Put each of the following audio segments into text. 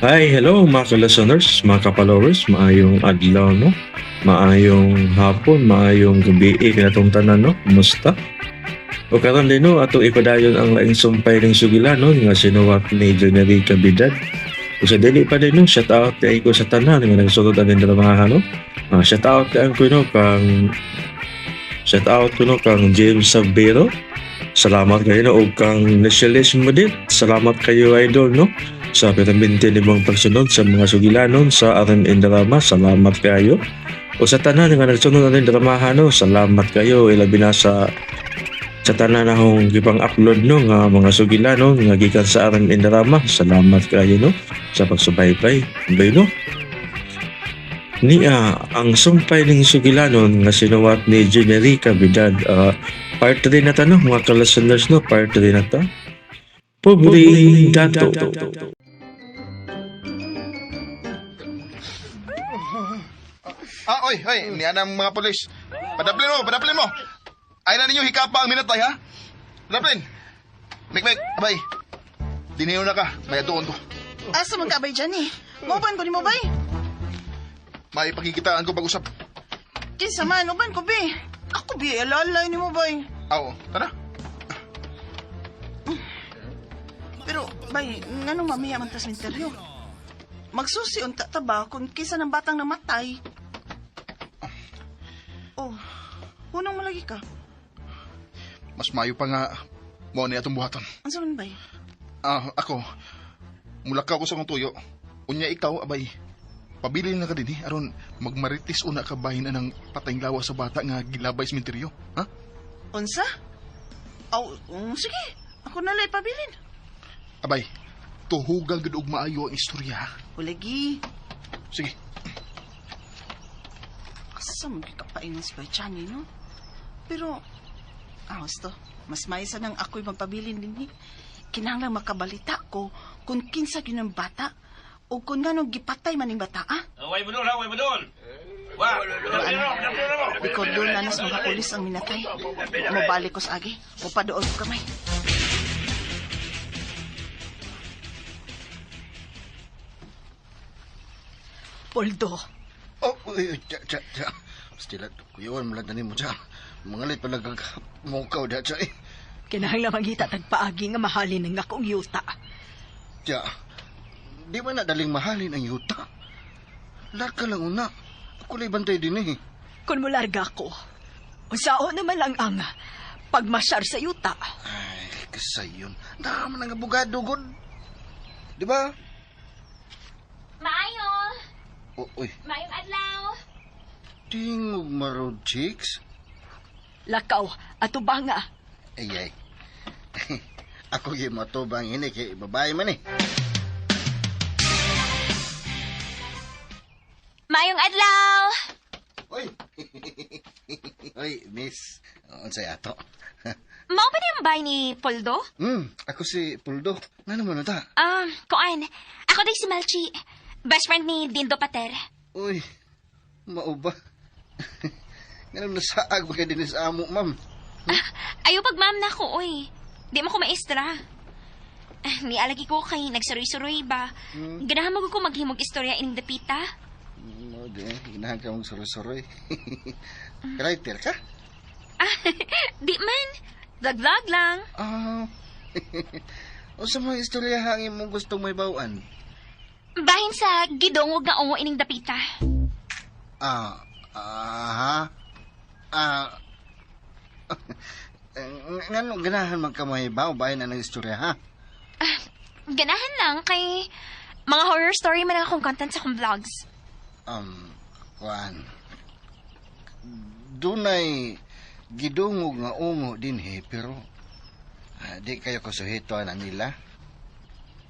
Hi, hello mga ka-listeners, mga ka-followers, maayong adlaw, no? Maayong hapon, maayong gabi, eh, kanatong tanan, no? Kumusta? O karon din, no, atong ipadayon ang laing sumpay ng sugilanon nga sinuwat ni Junary Cabidad. O sa dili pa din, no, shout out kay ko sa tanan nga nagsunod ang dramahan, no? Shout out kay ang kuno kang shout out kuno kang James Sabero. Salamat kayo, no, og kang Nationalist mo din. Salamat kayo, idol, no, sa permanente nimong pagsunod sa mga sugilanon sa RMN Drama. Salamat kayo. O sa tanan nga nagsunod na rin dramahan, no, salamat kayo. Ilabi na sa tanan na akong gipang upload, no, nga mga sugilanon nga gikan sa RMN Drama. Salamat kayo, no, sa pagsubaybay. Bay, no? Niya ang sumpay ng sugilanon nga sinuwat ni Generica Vidad. Part 3 na ta, no, mga ka-listeners, no, part 3 na ta. Pobreng Dato. Ah, oy, oy, niya ng mga polis. Padaplin mo, padaplin mo. Ay na ninyo hikapa ang minatay, ha? Padaplin. Mikmik, abay. Diniyo na ka, may atuon ko. Asa man ka abay dyan eh? Mauban ko ni mo bay? May pakikitaan ko pag-usap. Kinsa man, uban ko be. Ako be, alalay ni mo bay. Aw, tara. Pero bay, nganong mamiya man tas minteryo? Magsusi unta ta ba kung kinsa ng batang namatay? Oh, hunong malagi ka. Mas mayo pa nga mo ni atong buhaton. Unsa man bay? Ah, ako. Mulakaw ko sa akong tuyo. Unya ikaw, abay. Pabili na ka din eh, aron magmaritis una ka bahin na ng patayng lawa sa bata nga gilabay sa minteryo. Ha? Unsa? Aw, sige. Ako na lang pabilin. Abay, tuhugal gud og maayo ang istorya, ha? Hulagi. Sige. Asa man gyud kapaingon si Bay Johnny, no? Pero, awas to. Mas maisa nang ako'y magpabilin din eh. Kinahanglan makabalita ko kung kinsa gyud ang bata o kung nganong gipatay man ning bata, ah. Way mo doon, ha? Way mo doon. Wa, Likod doon na nas mga pulis ang minatay. Mobalik ko sa agi. Mupadool ko kamay. Poldo, Oh, uy, uy, tsa, tsa, tsa. Stila, kuyawan mo lang tanin mo, tsa. Mga lit pala mukaw da, tsa, eh. Kinahanglan mangita tagpaagi nga mahalin ang akong yuta. Tsa, di ba na daling mahalin ang yuta? Larga lang una. Ako lang bantay din eh. Kung mularga ko, unsao naman lang ang pagmasyar sa yuta. Ay, kasayon. Naman ang abogado, god. Di ba? Maayo! O, uy, Maayong adlaw! tingog marod, chicks. Lakaw, ato ba nga? Ay, ay. Ako yung matubang ini kay babae man eh. Maayong adlaw! Uy. Uy, miss. Unsay ato? Mao ba ni ang bay ni Poldo? Ako si Puldo. Nga naman na ta? Ah, kuan. Ako day si Malchi. Best friend ni Dindo Pater. Uy, mao ba? Nga naman nasaag ba kay dinis amo, ma'am? Ah, ayaw pag ma'am na ako, oy. Di mo ko maestra. Ah, nialagi ko kay nagsuroy-suroy ba. Ganahan mo ko maghimog istorya ining dapita. No, di. Ginahan ka mong suroy-suroy. Writer ka? Ah, di man. Vlog-vlog lang. Ah. O sa mga istorya hangin mong gustong may bawaan? Bahin sa gidongog nga ungo ining dapita. Ah, ah, ha? Ah, ngano ganahan man ka may baw bahin ang istorya, ha? Ah, ganahan lang kay mga horror story man ang akong content sa akong vlogs. Kuan. Dunay gidungog nga ungo dinhi pero di kayo kasuhito na nila.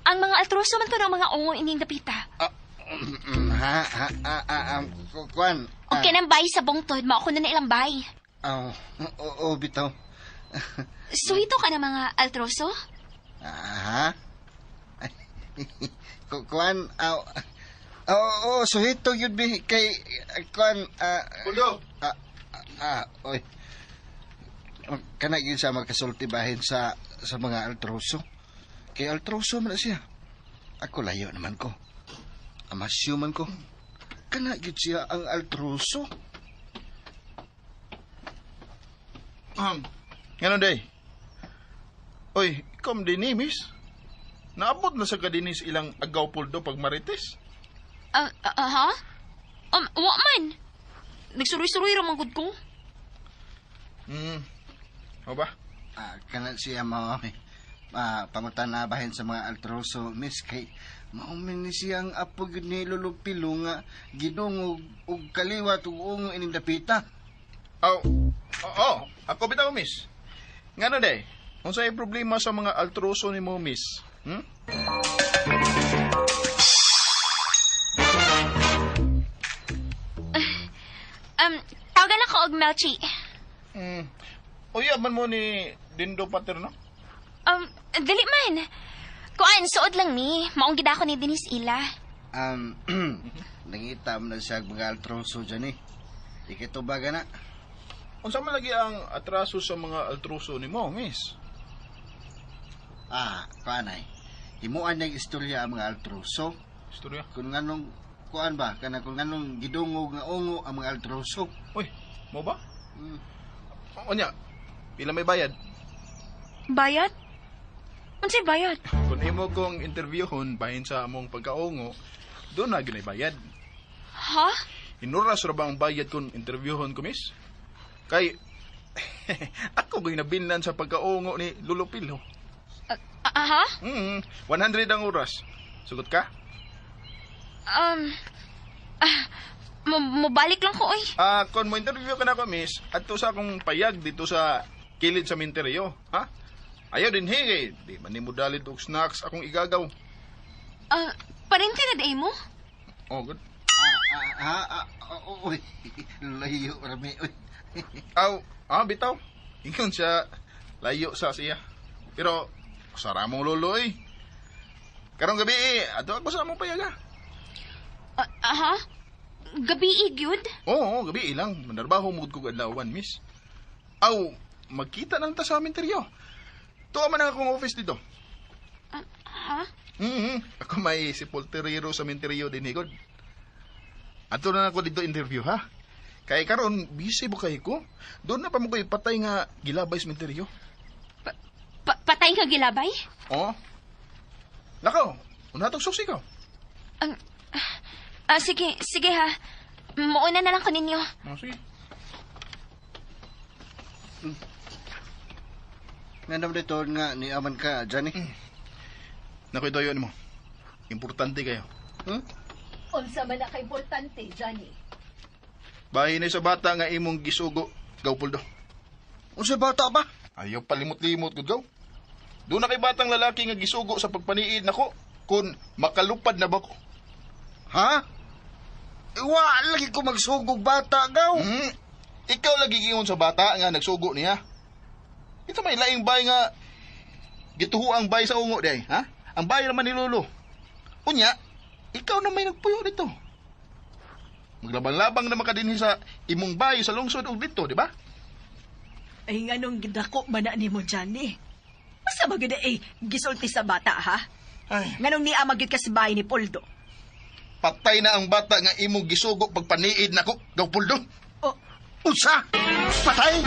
Ang mga altroso man ko ng mga ungo ining dapita. Ah, ha, ha, ah, ah, ah, kuan. Og kanang bay sa bungtod, mao ko na na ilang bay. Ah, oo, bitaw. Suhito ka na mga altroso? Ah, ha? Kuan, aw, oo, suhito yun bi kay kuan, ah, Puldo! ah, ah, oy. Kana yun siya magkasulti bahin sa mga altroso. Kay altroso man na siya. Ako layo naman ko. Amasyo man ko. Kana gyud siya ang altroso. Ngano day? Oy, ikaw din ni, miss. Naabot na sa kadinis ilang agaw puldo pag marites. Ha? Wa man. Nagsuroy-suroy ra man gud ko. O ba? Ah, kana siya mao. Ah, pangutan na bahin sa mga altroso, miss, kay mao man ni siya ang apo gyud ni Lolo Pilo nga gidungog og kaliwat ug ungo ining dapita. Aw, oo, ako bitaw, miss. Ngano day? Unsay problema sa mga altroso ni mo, miss? Tawagan ako og Melchi. Uya man mo ni Dindo Paterno? Dili man. Kuan, suod lang ni. Maong gid ako ni Denise Ila. Nangita mo na siya og mga altroso dyan eh. Ikitubaga na. Unsa man lagi ang atraso sa mga altroso ni mo, miss? Ah, kuanay. Himuan niyang istorya ang mga altroso. Istorya. Kung nganong kuan ba, kana kung nganong gidungog nga ungo ang mga altroso. Uy, mo ba? Onya, pila may bayad? Bayad? Unsay bayad? Kung imo kong interviewhon bahin sa among pagkaungo, doon na ginay bayad. Ha? Inuras ra ba ang bayad kung interviewhon ko, miss? Kay, ako ko'y nabinlan sa pagkaungo ni Lolo Pilo. Ha? 100 ang oras. Sugot ka? Mobalik lang ko, oy. Ah, kung mo interview ka na ko, miss, adto sa akong payag dito sa kilid sa minteryo, ha? Ayaw din higay. Di man nimo dalid og snacks akong igagaw. Parente na day mo? Oh, good. Ah, uy, layo rami, uy. Aw, bitaw. Ingon siya, layo sa siya. Pero, sara mong lolo, eh. Karong gabi, eh, ato ako sa among payag, ha? Ha? Gabi gyud? Oo, gabi lang. Mandarbaho mo kog adlawan, miss. Aw, magkita nang ta sa minteryo. Tuwa man ang akong office dito. Ha? Ako may sepulturero sa minteryo din, higod. Ato na ako dito interview, ha? Kay karon busy bo kay ko. Doon na pa mo ko'y patay nga gilabay sa minteryo. Patay nga gilabay? Oo. Lakaw, una tong susi ko. Sige, sige ha. Muuna na lang ko ninyo. Oh, sige. Nga naman dito nga ni aman ka dyan eh. Naku, ito yun mo. Importante kayo. Unsa man na ka-importante, Johnny? Bahin na sa bata nga imong gisugo, Gaw Poldo. Unsa bata ba? Ayaw palimot-limot, gud gaw. Doon na kay batang lalaki nga gisugo sa pagpaniid nako kung makalupad na ba ko. Ha? Wa lagi ko magsugog bata gaw. Ikaw lagi giingon sa bata nga nagsugo niya. Ito may laing bay nga gituho ang bay sa ungo day, ha? Ang bay naman ni Lolo. Unya, ikaw na may nagpuyo dito. Maglaban-labang na makadinhi sa imong bay sa lungsod og dito, di ba? Ay, nganong gidako man na nimo, Johnny? Basta maganda eh, gisulti sa bata, ha? Ay. Nganong niya magyud ka sa bahay ni Poldo? Patay na ang bata nga imong gisugo pagpaniid nako, Gaw Poldo. Oh, Unsa? Patay?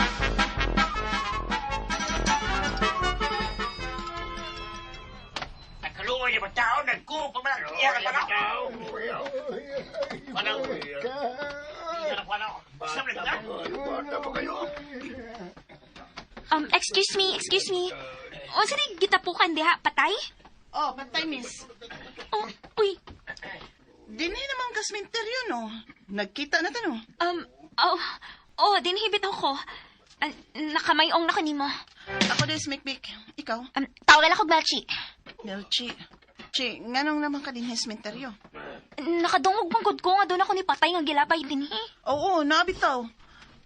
Nagkaluoy niya ba tao? Nagkuha pa man. Iya ka pa na. Excuse me, excuse me. Unsa ni gitapukan diha, patay? Oh, patay, miss. Oh, uy. Dini naman kasminteryo, no? Nagkita na ta, no? Oh, dinhibit ako. Nakamayong na ko nimo. Ako din si Mikmik. Ikaw? Tawagan ako Melchi. Melchi. Chi, nganong naman ka din sementeryo? Nakadungog bang gud ko nga doon ako ni patay nga gilabay dinhi. Oo, nabitaw.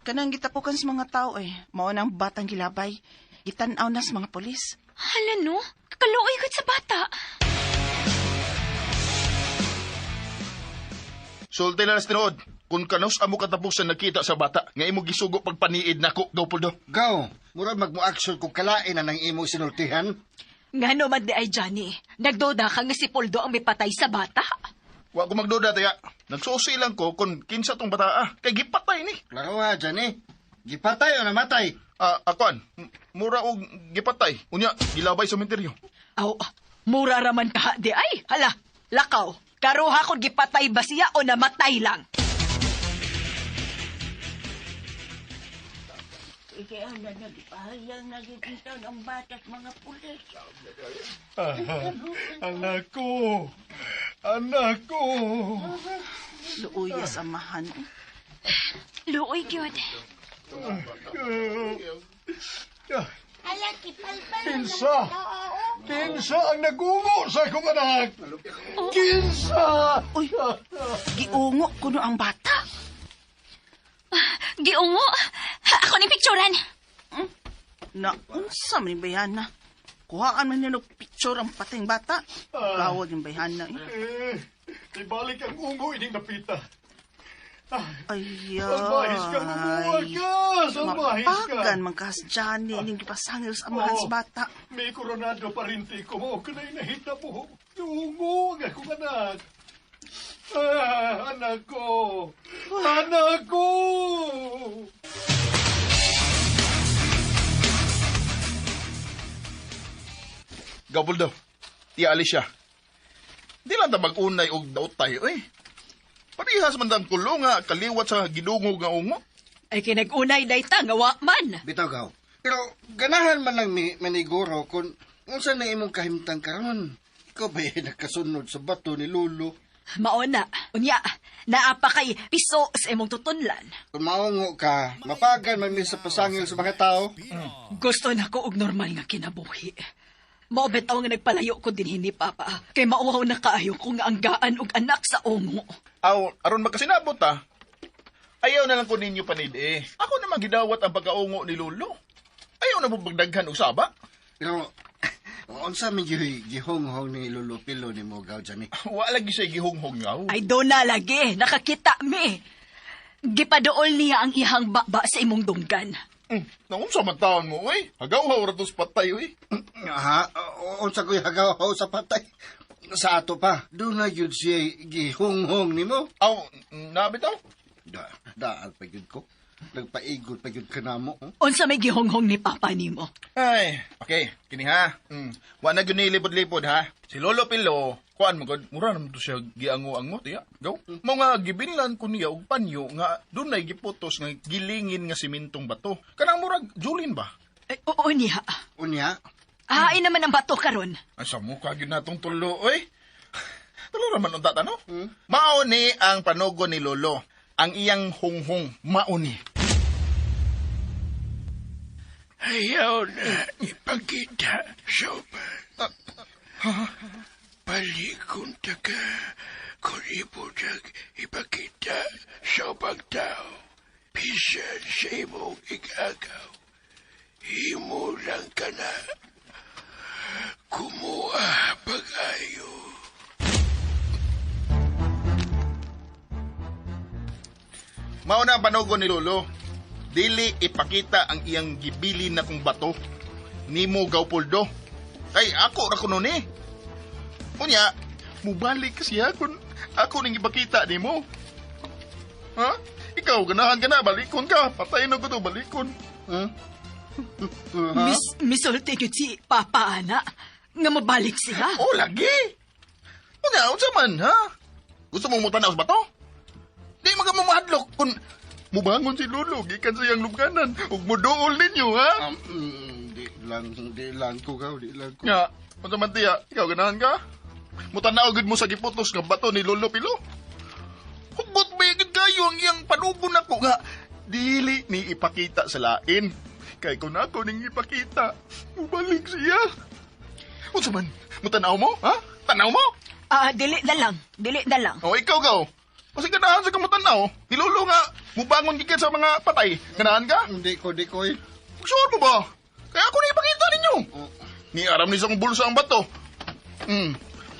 Kanang gitapukan sa mga tao eh. Mao nang batang gilabay. Gitan-aw na sa mga polis. Hala no, kakaluoy gud sa bata. Sulti na sa tinuod. Kung kanus amo katapusan nakita sa bata, nga imo gisugo pagpaniid nako, Gaw Poldo. Gaw, mura magmo-action kung kalain na ng imo sinultihan. Ngano man di ay, Johnny? Nagduda ka nga si Poldo ang may patay sa bata? Wa ko magduda tiya. Nagsusi lang ko kung kinsa tong bataa. Kay gipatay ni. Klaro ha, Johnny. Gipatay o namatay? Ah, akuan, mura og gipatay. Unya, gilabay sa sementeryo. Aw, mura raman ka di ay. Hala, lakaw. Karuha kung gipatay ba siya o namatay lang. Kaya na nagpahayang naging ang bata at mga pulis. Anak ko! Anak ko! Luoy sa amahan. Eh. Luoy gyud. Kinsa! Kinsa ang nagungo sa akong anak! Kinsa! Uy, giungo kuno ang bata. Giungo. Ako ni picturean. Na unsa man yung bayhana? Kuhaan man niya og picture ang pateng bata. Gawad yung bayhana. Eh. Eh, ibalik ang ungo ining napita. Ay, Salbahis ka, mamuha ka! Salbahis ka! Mapagan man kas Johnny ining gipasangil sa amahan Oo. sa bata. May koronado pa rin ti ko mo kanay nahita mo. Ungo ang akong anak. Ah, anak ko! Anak ko! Gabol daw. Tiya Alicia. Di lang ta mag-unay og daot tayo eh. Parehas man dang kulo nga kaliwat sa gidungog nga ungo. Ay kinag-unay day ta nga wa man. Bitaw gaw. Pero ganahan man lang mi maniguro kung unsa na imong kahimtang karon. Ikaw ba nakasunod sa bato ni Lolo? Mao na. Unya, naa pa kay piso sa imong tutunlan. Kung maungo ka, mapagan man mi sa pasangil sa mga tao. Gusto na ko og normal nga kinabuhi. Mao bitaw nga nagpalayo ko dinhi ni Papa. Kay mauhaw na kaayo ko nga anggaan og anak sa ungo. Aw, aron magkasinabot ta. Ayaw na lang ko ninyo panid eh. Ako naman gidawat ang pagkaungo ni Lolo. Ayaw na mo pagdaghan og saba. Pero unsa man gyud gihonghong ni Lolo Pilo ni mo gaw Johnny? Wa lagi siya gihonghong ngaw. Ay do na lagi, nakakita mi. Gipaduol niya ang ihang baba sa imong dunggan. Naunsa man taon mo oy? Hagaw-haw ra tos patay oy. Ha? Unsa ko'y hagaw sa patay? Sa ato pa, doon na gyud siya gihonghong nimo. Aw, nabitaw. Da, daan pa gyud ko. Nagpaigot pa gyud ka namo. Oh. Unsa may gihonghong ni Papa nimo? Ay, okay, kini ha. Wa na gyud ni lipod-lipod ha. Si Lolo Pilo, kuan mo gud, mura naman to siya giango-ango tiya. Go. Mo nga gibinlan ko niya og panyo nga dunay giputos nga gilingin nga simintong bato. Kanang murag Julin ba? Ay, oo niya. Unya, Hain naman ang bato karon. Ay, sa mukha gyud natong tulo oy. Tulo ra man unta ta, no? Mao ni ang panugo ni Lolo. Ang iyang hunghong mao ni. Ayaw na ipakita sa uban. Balikon ta ka kung ibutag ipakita sa ubang tao. Bisan sa imong igagaw. Imo lang ka na. Kumuha pag-ayo. Mao na ang panugo ni Lolo. Dili ipakita ang iyang gibilin na kong bato. Nimo Gaupoldo. Kay ako ra kuno ni. Unya, mubalik siya kung ako ning ipakita nimo. Ha? Ikaw ganahan ka na balikon ka. Patay na ko to balikon. Mis misulti gyud si Papa ana nga mabalik siya. Oh, lagi. Unya, unsa man ha? Gusto mo mutanaw sa bato? Di man ka mo mahadlok kung mubangon si Lolo gikan sa iyang lubganan ug muduol ninyo ha? Di lang ko gaw, di lang ko. Nga, unsa man tiya, ikaw ganahan ka? Mutanaw gud mo sa giputos nga bato ni Lolo Pilo. Hugot ba gud kayo ang iyang panugon nako nga dili ni ipakita sa lain. Kay kung ako ning ipakita, mubalik siya. Unsa man, mutanaw mo, ha? Tanaw mo? Ah, dili na lang, dili na lang. O ikaw gaw. Kasi ganahan sa kamutanaw. Ni Lolo nga, mubangon gikan sa mga patay. Ganahan ka? Hindi ko, di ko eh. Sure mo ba? Kaya ako na ipakita ninyo. Ni aram ni sa kong bulsa ang bato.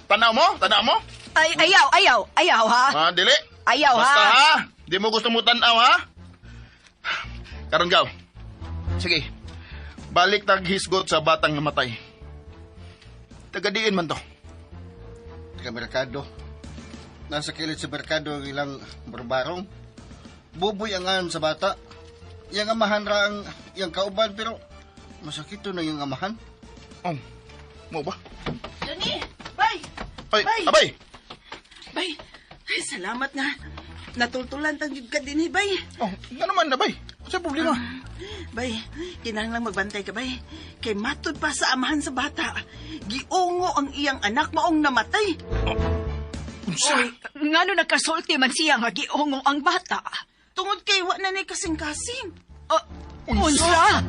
Tanaw mo? Tanaw mo? Ay, ayaw, ayaw, ayaw ha. Ah, dili. Ayaw Basta ha. ha. Di mo gusto mo tanaw ha? Karon gaw. Sige. Balik tag hisgot sa batang namatay. Tagadiin man to. Taga Merkado. Nasa kilid sa merkado ang ilang barbarong. Buboy ang ngan sa bata. Iyang amahan ra ang iyang kauban pero masakit to na iyang amahan. Oh, mo ba? Johnny! Bay! Ay, Bay! abay! Bay! Ay, salamat nga. Natultulan tang jud ka din, eh, bay. Oh, nga naman na, bay. Ano problema? Bay, kinahanglang magbantay ka, bay. Kay matud pa sa amahan sa bata. Giungo ang iyang anak maong namatay. Unsa? Oy, ngano nagkasulti man siya nga giungo ang bata? Tungod kay wa na ni kasing-kasing. Ah, unsa?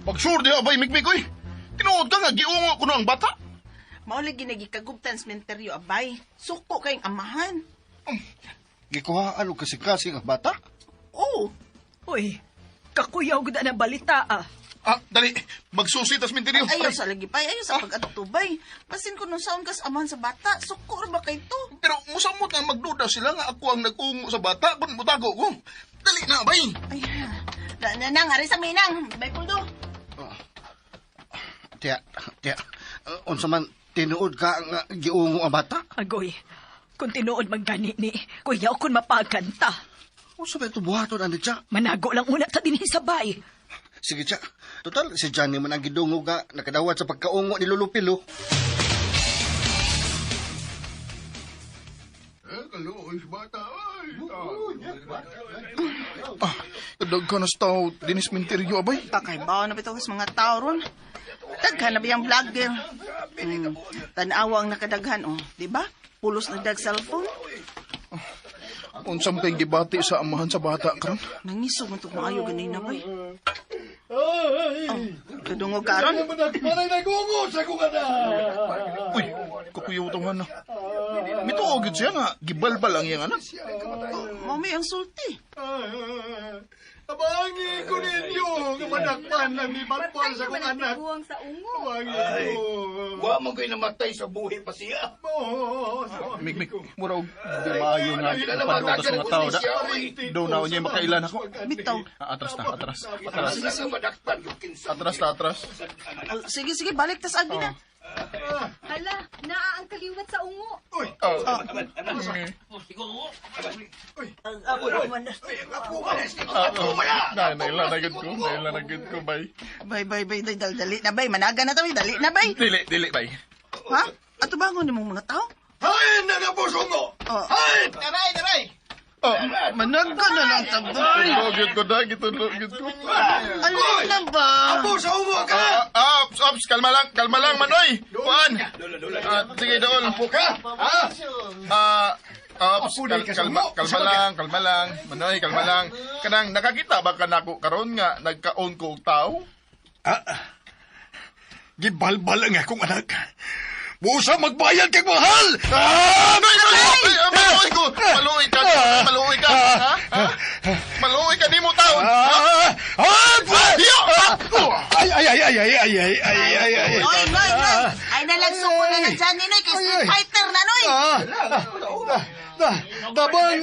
Pag sure diha, abay, mikmik, oy. Tinuod ka nga, giungo ko ang bata. Mao lagi nagikagubtan sa menteryo, abay. Suko kayong amahan. Gikuhaan og kasing-kasing ang bata. Oh, Uy, kakuyaw gud ang balita ah. Ah, dali. Magsusi tas minteryo. ayaw sa lagi, bay. Ayaw sa pag-atubay. Basin ko nung saon kas amahan sa bata. Suko ra ba kay to? Pero musamot nga magduda sila nga ako ang nag-ungo sa bata kung mutago ko. Dali na, bay. Ay, na, na, nang, ari sa minang. Bay, puldo. Tiya, tiya. Unsa man tinuod ka nga giungo ang bata? Agoy, kung tinuod man gani ni, kuyaw kun mapagkanta. Unsa ba ito buhaton ani tiya? Manago lang una ta dinhi sa bay. Sige tiya. Total si Johnny man ang gidungog nga nakadawat sa pagkaungo ni Lolo Pilo. Ah, daghan na sa tao dinis minteryo, abay. Takay ba na bitaw sa mga tao ron? Daghan na ba yung vlogger? Tanawa ang nakadaghan, oh. Di ba? Pulos na dag cellphone. Unsang kay gibati sa amahan sa bata karon? Nangisog man itong maayo ganay na, bay. Ay! Oh, kadungog ka ron. Manak, manay nagungo sa kong anak! Uy, kakuyaw tawhan na. Mituo gyud siya nga gibalbal ang iyang anak. Oh, mami ang sulti. Abangi ko ninyo nga manakpan lang ni Balbal sa kong anak. sa ungo. Abangi ko. Wa man ko'y namatay sa buhi pa siya. Oo, Mikmik, mura og di maayo nga paduta sa mga tao da. Daw na niya makailan ako. Bitaw. Ah, atras na, atras. Atras. Sa madakpan yung kinsa. Atras na, atras. Oh, sige, sige, balik tas agi na. Hala, naa ang kaliwat sa ungo. Oh. Na, naila na gud ko, naila na gud ko, bay. Bay, bay, bay, day, dal, dali na, bay. Managa na tayo, dali na, bay. Dili, dili, bay. Ha? Ato bangon ni mong mga tao? Hain na nabusungo! Oh. Hain! Taray, taray. Oh, Managa na lang tabo. gitulog ko da, gitulog ko. Alin na ba? Apo sa ungo ka! Ah, ops, ops, kalma lang, Manoy. Kuan. Ah, sige, dool. Apo ka! Ha? Ah, ops, Apo, dahil ka sa kalma, ungo. kalma lang, kalma lang. Manoy, kalma lang. Kanang nakakita ba ka nako karon nga nagkaon ko og tao? Gibalbal ang akong anak. Busa magbayad kag mahal! Ah! Manoy, maluoy, ah, maluoy ko. Maluoy ka, maluoy ka. Ha? Ha? Maluoy ka nimo taon. Ha? Ah! Ah! Hiyo! Ay, ay, ay, ay, ay, ay, ay, ay, ay, ay. Noy, noy, noy. Ay na lang suko na ng Johnny, noy. Kay Street Fighter na, noy. Ah! Tabang!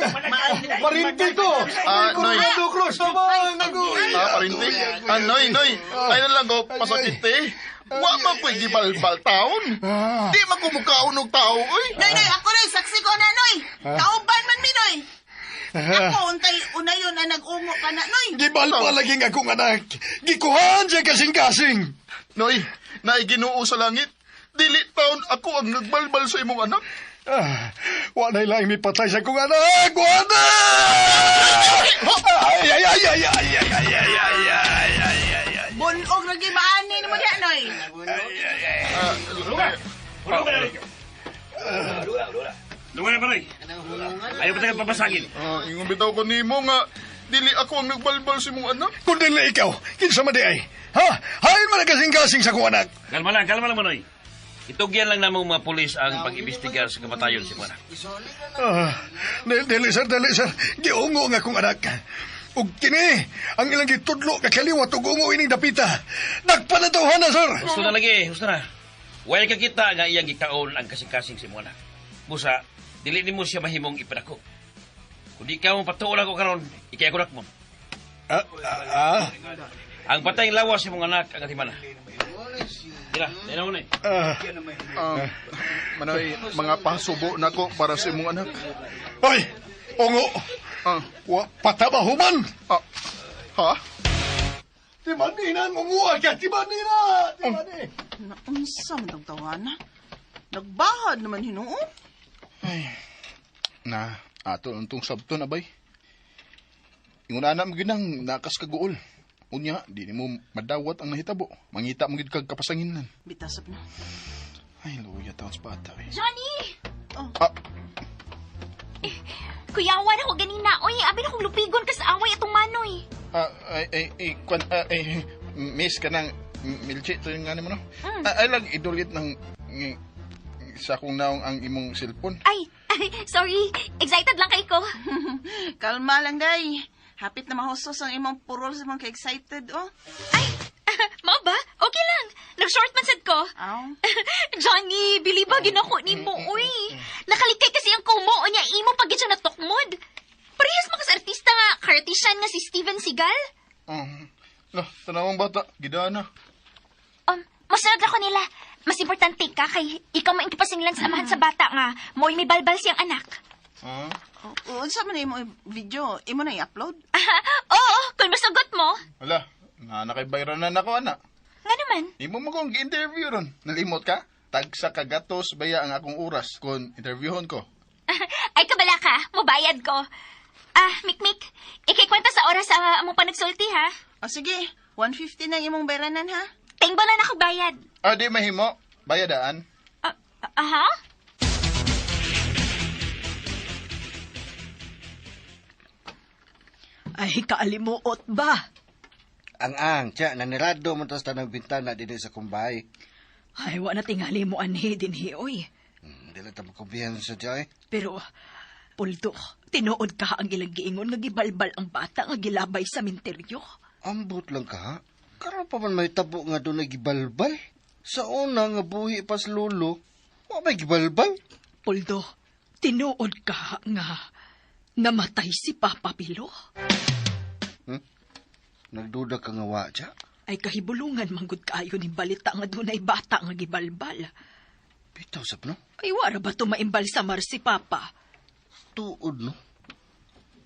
Marinti ko! Ah, Noy. Coronado Cruz! Tabang! Agoy! Ah, parinti. Ah, Noy, Noy. Ay na lang ko, pasakit eh. Wa man ko'y gibalbal taon. Di man ko mukaon og tao, oy. Noy, noy, ako, noy. Saksi ko na, noy. Kauban man mi, noy. Ako, untay, unayon na nag-ungo ka na, noy. Gibalbal lagi nga akong anak! Gikuhaan siya kasing-kasing! Noy, naiginoo sa langit. Dili taon ako ang nagbalbal sa imong anak. Ah, wa na lang mipatay sa akong anak! Wa na! Ay, ay, ay, ay, ay, ay, ay, ay, ay, ay, ay, ay, ay. Bunog lagi maani mo diya, noy. Lunga na, Panoy. Ayaw pa tayo papasagin. Ah, ingon bitaw ko nimo nga dili ako ang nagbalbal sa imong anak. Kung dili ikaw, kinsa man di ay? Ha? Hain man ang kasing-kasing sa akong anak! Kalma lang, Manoy. Itugyan lang namong mga pulis ang pag-imbestigar sa kamatayon si Juana. Ah, dili, dili sir, dili sir. Giungo ang akong anak. Ug kini, ang ilang gitudlo kakaliwat ug ungo ining dapita. Nagpanatawhan na, sir! Gusto na lagi, gusto na. Way ka kita nga iyang gikaon ang kasing-kasing si Juana. Busa, dili nimo siya mahimong ipadako. Kung di ka mo patuon ako karon, ikay ako mo. Ah, ah, ah. Ang patayng lawas sa mong anak ang atimana. Dira, dira mo na. Manoy, mga pasubo nako para sa imong anak. Ay! Ungo! Ah, Wa pataba human! ah, ha? Di man nina, munguha ka! Di man nina! Di man ni! Naunsa man tong tawana. Nagbahad naman hinuon. Na, ato untong sabton abay. Ingon ana mo ginang nakas kaguol. Unya, di nimo madawat ang nahitabo. Mangita mo gid kag kapasanginan. Bitasap na. Ay, luya taon sa bata eh. Johnny! Ah, Kuyawan ako ganina. Oy, abi na kong lupigon kas away atong manoy. ah, ay, ay, ay, kwan, ah, ay, miss ka ng milchi, ito yung nga mo, no? Ah, ay lang, idulit ng, sa akong naong ang imong cellphone. Ay, ay, sorry. Excited lang kay ko. Kalma lang, day. Hapit na mahusos ang imong purol sa mga ka-excited, oh. Ay, mao ba? Okay lang. Nag-short man sad ko. Aw. Johnny, biliba ginako nimo, uy. Nakalikay kasi ang kumo unya imo pag siya natukmod. Parehas mo kas artista nga, cartesian nga si Steven Seagal. Lah, tanawang bata, gidana. Masunod ako nila. Mas importante ka kay ikaw maingkipasinglan sa amahan sa bata nga mo'y may balbal siyang anak. Ah, Oh, unsa man imo video? Imo na i-upload? Oo, kung masugot mo. wala, na nakay-viral na nako, ana. Nga naman. Imo mo kong gi-interview ron. Nalimot ka? Tagsa kagatos baya ang akong oras kung interviewon ko. Ay, kabala ka. Mubayad ko. Ah, Mikmik, ikikwenta sa oras sa among panagsulti, ha? O sige, 150 na imong bayranan ha. Tingbo na ako bayad. Ah, di mahimo. Bayadaan. Ah, aha? Ay, kaalimuot ba? Ang-ang, tiya, nanirado man tas tanang bintana dinhi sa kumbay. Ay, wa na tingali mo anhi dinhi, oy. Dili ta makumpiyansa tiya eh. Pero, Puldo, tinuod ka ang ilang giingon nga gibalbal ang bata nga gilabay sa minteryo. Ambot lang ka, ha? Karon pa man may tabo nga doon gibalbal. Sa una nga buhi pas lolo, wa may gibalbal. Puldo, tinuod ka nga namatay si Papa Pilo. Nagduda ka nga wa, tiya. Ay kahibulungan manggod kaayo ni balita nga dunay bata nga gibalbal. Bitaw sab no? Ay wara ba to maimbalsamar si Papa? Tuod no?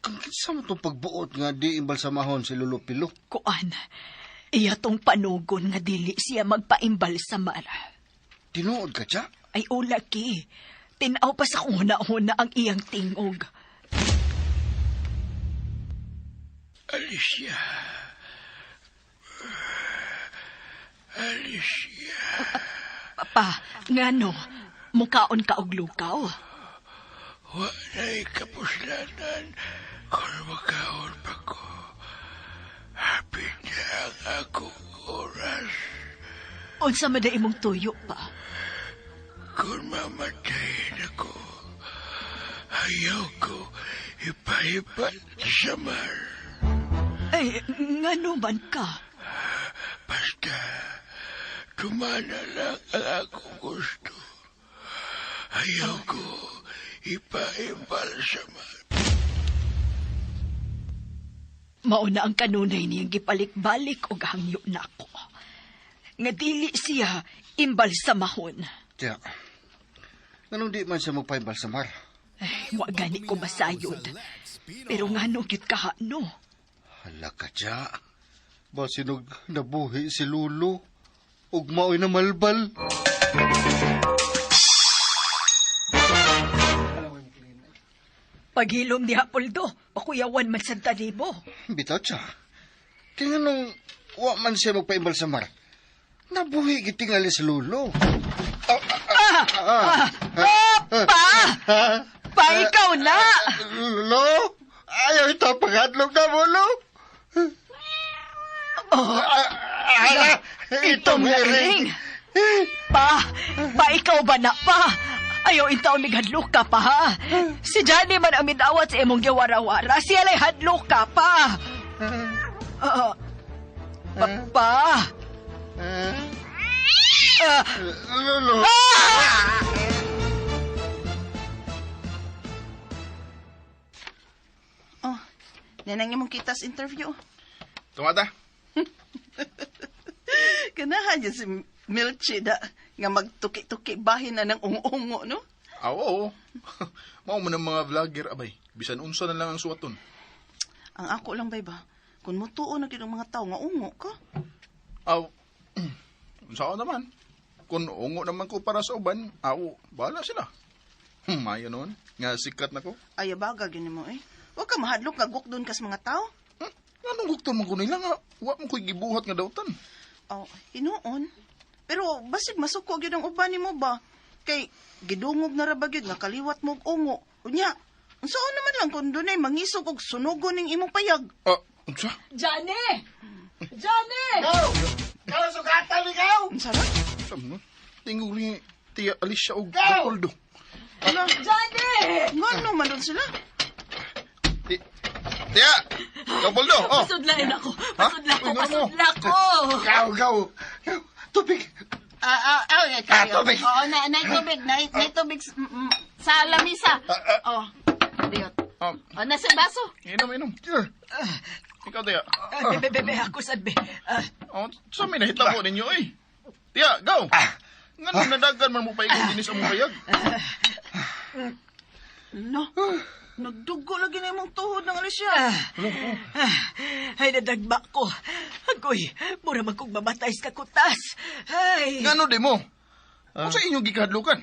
Kang kinsa mo tong pagbuot nga di imbalsamahon si Lolo Pilo? Kuan, iya tong panugon nga dili siya magpaimbalsamar. Tinuod ka, tiya? Ay ulaki, tinaw pa sa kung huna-huna ang iyang tingog. Alicia. Alicia. Papa, ngano, mukaon ka og lukaw. Wa na'y kapuslanan kung makaon pa ko. Hapit na ang akong oras. Unsa man na imong tuyo pa? Kung mamatayin ako, ayaw ko ipahipat sa mar. Ay, ngano man ka? Basta, tumana lang ang akong gusto. Ayaw ko ipaimbalsamar. Mauna ang kanunay niyang gipalik-balik og hangyo nako. Nga dili siya imbalsamahon. Tiya, nganong di man siya magpaimbalsamar? Ay, wa gani ko masayod. Pero ngano gyud ka no? Hala ka, tiya. Basinog nabuhi si Lolo. Ug mao'y namalbal. Paghilom diha Poldo, pakuyawan man sa tanibo. Bitaw, tiya. Kaya nung wa man siya magpaimbalsamar, nabuhi gitingali si Lolo. Pa! Pa, ikaw na! Lolo? Ayaw ito, pangadlok na mo, Lo. Oh, Ala, itong ring. Pa! Pa, ikaw ba na pa? Ayaw intaon mighadlok ka pa, ha? Si Johnny man ang midawat sa imong giwara-wara. Siya lay hadlok ka pa. Pa, pa. Lolo. Oh, nanang imong kitas interview. Tumata. Ganahan yan si Milchi da nga magtuki-tuki bahin na ng ungo-ungo, no? Ah, oo. Mao man ang mga vlogger abay. Bisan unsa na lang ang suwaton. Ang ako lang bay ba, kung mutuo na gyud ang mga tao nga ungo ka. Aw, unsa ko naman? Kung ungo naman ko para sa uban, aw, bahala sila. Mayo noon. Nga sikat na ko. Ay, baga gyud nimo eh. Wa ka mahadlok nga gukdon kas mga tao. Anong gukton man ko nila nga wa mo ko'y gibuhat nga dautan. Oh, hinuon. Pero basig masuko gyud ang uban nimo ba? Kay gidungog na ra ba gyud nga kaliwat mo og ungo. Unya, unsaon naman lang kung dunay mangisog og sunugon ning imong payag. Ah, unsa? Johnny! Johnny! Ikaw, sugatan ikaw! Unsa ra? Unsa mo? Tingog ni Tia Alicia og Leopoldo. Ala, Johnny! ngano man dun sila? Tia! Leopoldo! Oh! Pasudlain ako. Ha? Pasudla ko, Uy, ngano mo? pasudla ko. Ikaw, ikaw! Ikaw, Tubig! Kayo. Tubig. Oo, na tubig, na tubig sa lamisa. Oh, diot. Ah, Oh, nasa baso. inom, inom. Here. Ikaw, Tia. Ah, Be, be, be, be, ako sad, be. Ah, Oh, sa may nahitabo ninyo, eh. Tia, go! Ngano nadagan man mo pa ikaw dinis ang mong payag? No. Nagdugo lagi na imong tuhod ng Alicia. ay, nadagma ko. Agoy, mura man kong mamatay sa kakutas. Ay, Ngano di mo? Unsa inyong gikahadlukan?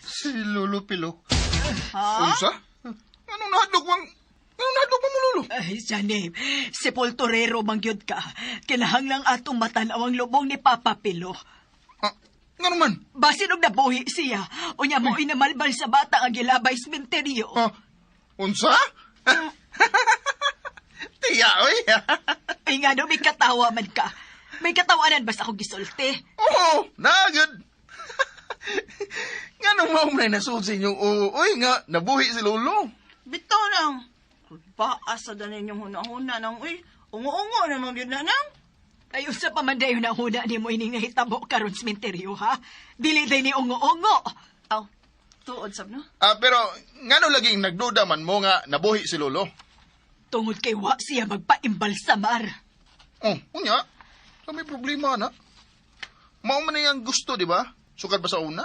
Si Lolo Pilo. Ha? Unsa? Anong nahadlok mang... Anong nahadlok man mo, Lolo? Ay, Johnny, sepulturero mangyud ka. Kinahanglang atong matanaw ang lubong ni Papa Pilo. Ah, ngano man? Basin og nabuhi siya, unya mo inamalbal sa bata ang gilabay sementeryo. Ah, unsa? Tiya, oy. Ay nga no, may katawa man ka. May katawanan basta akong gisulti. Oo, nagad. Ngano mao man nasud sa inyong oo, oy nga nabuhi si Lolo. Bitaw lang. Kulbaa sa danin yung huna-huna nang, uy, ungo-ungo naman yun na nang. Ay, usa pa man dayon ang huna ni mo ining nahitabo karon sementeryo, ha? Dili day ni ungo-ungo. Aw, tuod sab no? Ah, pero ngano laging nagduda man mo nga nabuhi si Lolo? Tungod kay wa siya magpaimbalsamar. Oh, unya. So may problema na. Mao man ang gusto, di ba? Sukad ba sa una?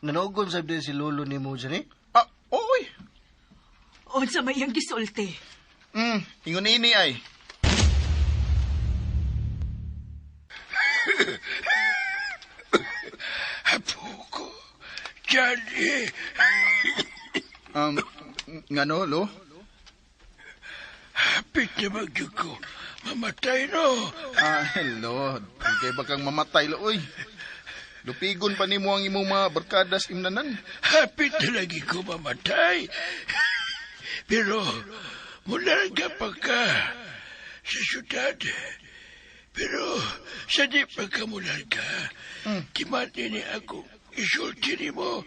Nanogon sab din si Lolo ni mo dyan eh. Ah, oy. Unsa may iyang gisulti. Ingon ini ay. Apo ko, Johnny. Ngano lo? Hapit na magyug ko. Mamatay no. Ah, hello. Kay bakang mamatay lo, oy. Lupigon pa nimo ang imong mga barkadas imnanan. Hapit na lagi ko mamatay. Pero mularga pa ka sa syudad. Pero sa di pa ka mularga, timati ni ako isulti ni mo.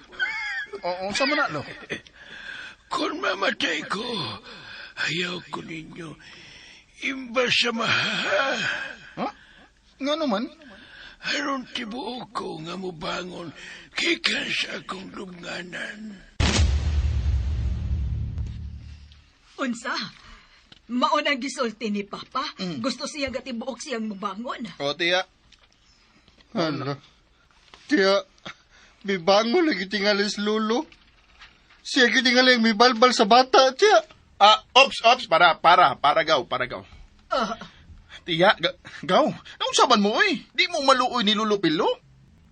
Oo, sa man na, lo? Kung mamatay ko, ayaw ko ninyo imbalsamaha. Ha? Ngano man? Aron tibuok ko nga mubangon gikan sa akong lubnganan. Unsa? Mao nang gisulti ni Papa. Gusto siya nga tibuok siyang mubangon. O, tiya. Ano? Tiya, mibangon lagi tingali si Lolo. Siya gitingali ang mibalbal sa bata, tiya. Ah, ops, ops, para, gaw, para gaw. Ah, Tiya, gaw. Naunsa man mo, oy? Di mo maluoy ni Lolo Pilo?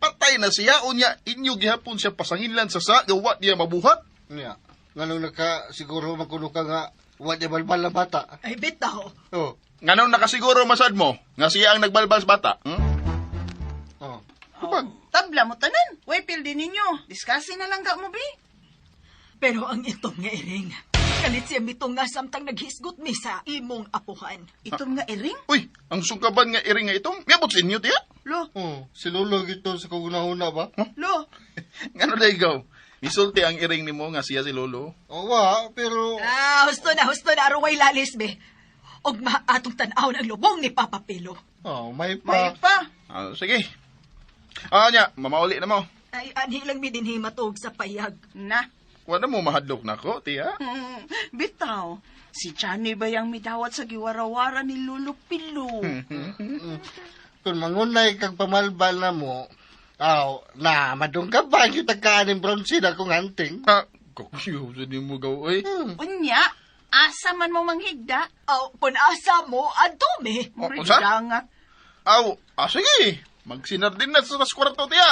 Patay na siya, unya, inyo gihapon siya pasanginlan sa sa, gawa niya mabuhat. Niya, nganong naka siguro makuno ka nga wa niya balbal na bata. ay bitaw. Oh, Nganong nakasiguro masad mo, nga siya ang nagbalbal sa bata? Hmm? oh. Kapag, Tabla mo tanan. Way pildi ninyo. Diskasi na lang ka mo, bi. Pero ang itom nga iring, kalit siya mitong nga samtang naghisgot mi sa imong apuhan. Itom nga iring. uy, ang sungkaban nga iring nga itong, miabot sa inyo, tiya. Lo, Oh, si Lolo gito sa kauna-una ba? lo. Ngano na ikaw? Isulti ang iring nimo nga siya si Lolo. Oh, wa, pero Ah, husto na, aruway lalis be. Og maatong tan-aw ang lubong ni Papa Pilo. oh, may May pa. pa. Ah, sige. Ah, nya, mamauli na mo. Ay, anhi lang mi dinhi matuog sa payag. Na. Wala mo mahadlok na ko, tiya. Bitaw. Si Johnny ba yung midawat sa giwarawara ni Lolo Pilo? Kung mangunay kag pamalbal na mo, aw, na, madungka ba kita kaaning brown seed akong hunting? Ah, kakusiyo sa di mo gaw, oy. Unya, asa man mo manghigda? Aw, kung asa mo, adto mi. Oh, unsa? Dangat. Aw, ah, sige. Magsinar din na sa kwarto tiya.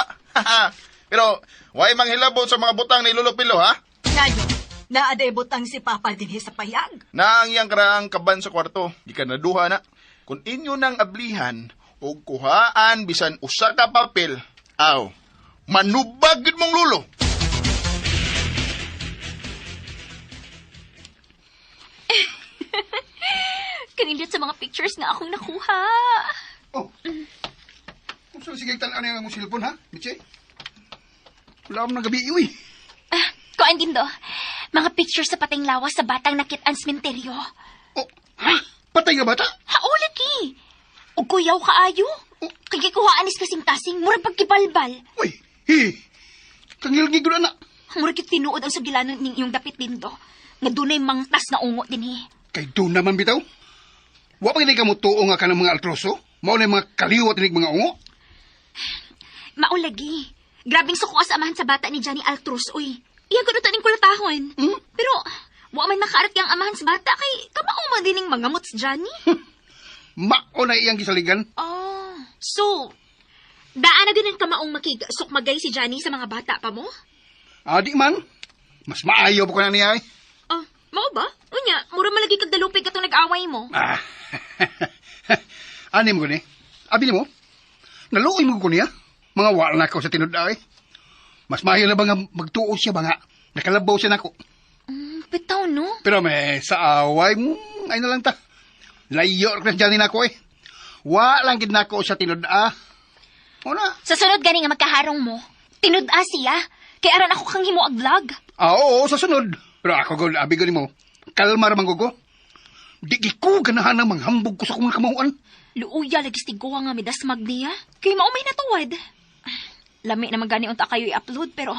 Pero, why manghilabot sa mga butang ni Lolo Pilo, ha? Ngayon, naaday butang si Papa dinhi sa payag. Naang iyang karaang kaban sa kwarto. Gikan na duha na. Kung inyo nang ablihan o kuhaan bisan usa ka papel, aw, manubag gid mong lulo. Kanindot sa mga pictures nga akong nakuha. Oh. Kung saan sige tan-aw na yung cellphone, ha? Mitche? Wala akong nagabi, uy. Ah, kuan din do. Mga pictures sa pateng lawas sa batang nakit-an sementeryo. Oh, ha? Patay nga bata? Hauli ki. Ug kuyaw kaayo. Oh. Kay gikuhaan is kasing-kasing, murag pagkibalbal. Uy, hi. Kangilgi ko na na. Murag kit tinuod ang sugilanon ning iyong dapit dindo. Nga dunay mangtas na ungo dinhi. Kay doon naman bitaw. Wa pa gini ka mo tuo nga ka ng mga altroso? Mao na yung mga kaliwat ni mga ungo? Maulagi. Grabing suko sa amahan sa bata ni Johnny Altrus, uy. Iya ko ning kulatahon. Hmm? Pero, wa man makaarat yang amahan sa bata kay kamao man dining mga si Johnny. Mao na iyang gisaligan. Oh. So, daan na din ang kamaong makigsukmagay si Johnny sa mga bata pa mo? Ah, di man. Mas maayo pa ko na niya eh. Ah, mao ba? Unya, mura malagi kag dalupig katong nag-away mo. Ah. Ani mo ko ni? Abi ni mo? Naluoy mo ko niya. Mga wala na ko sa tinud ay. Mas maayo na ba nga magtuo siya ba nga? Nakalabaw siya nako. Bitaw, no? Pero may sa away, ay na lang ta. Layo ra dyan nako eh. Wa lang gid nako sa tinud ah. Una. Sa sunod gani nga magkaharong mo, tinud-a siya. Kay aran ako kang himuag vlog. Ah, oo, sa sunod. Pero ako gud abi gud nimo. Kalma ra man ko. Di gi ko ganahan ang manghambog ko sa akong kamahuan. Luuya lagi stigowa nga midasmag niya. Kay mao may natuwad. Lami naman gani unta kayo i-upload pero